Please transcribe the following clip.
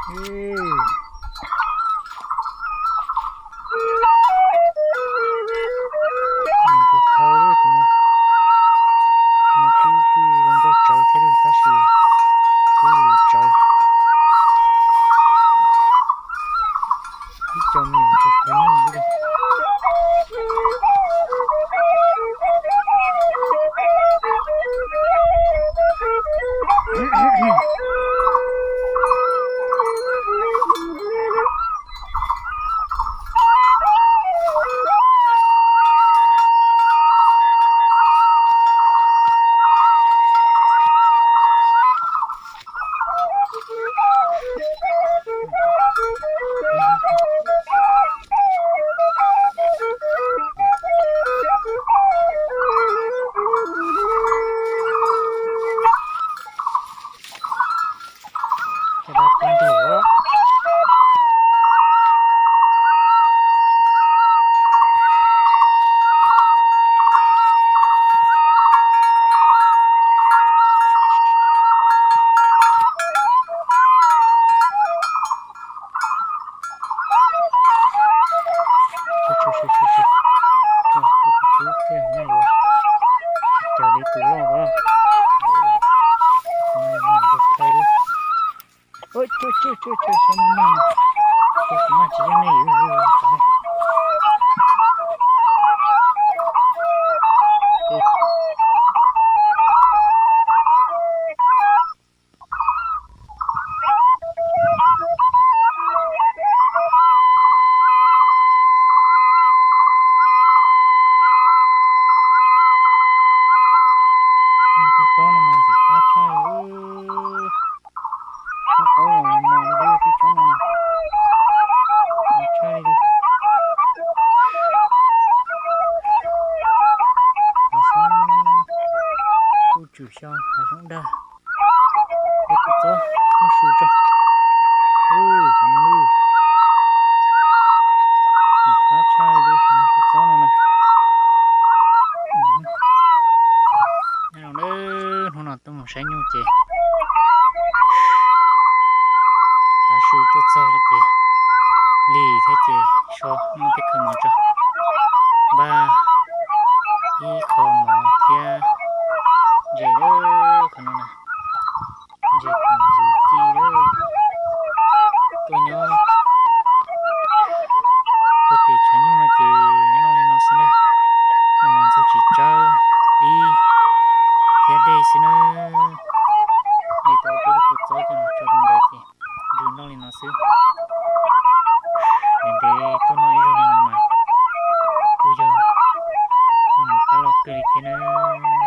Ntsuag khaw tus no, no twb kuj zoo nkauj tsawv thiab tab sis kuj luv tsawv. Ib co me nyuam ntsuag khaw nyuj xwb. Caj dab pib ntug. Tus tub thiaj nyob yuav tsis raws li tus loj os. Tus no yog me nyuam ntsuag khaw lawm. Ua, tsuag tsuag tsuag, xyov maj maj no, kuv maj tsis yeej nej. Tus txob no mas ntxim qab tshaj li. Tsob qaub los mos li tib tsob no, mos tshaj li. Hav xyoob, kuj tsum xyov hav xyoob dag. Tus txob muab su tso. Tus no ntxim qab tshaj li, tus txob no na. Nyob zoo nawb, hnub no tuaj mus saib nyuj ces tav su tuaj txog lawm ces lig thiab ces so muab peb khaws mov tso. Npaj ib qho mov thiab ntses lawm, qhov no na, ntses koom ntxuv ci lawm. Tuaj nyob puag pem tshav nyuj no ces noj li no xwb nawb. Noj mov ntxuag tsis tsawb, dib thiab dej xwb nawb. De tau peb lub kua txob coj los tso rau ntawd ces ntsws noj li no xwb. Ntev ntev tuaj noj ib zaug li no mas kuj yog noj mov qab loj kawg li thiab nawb.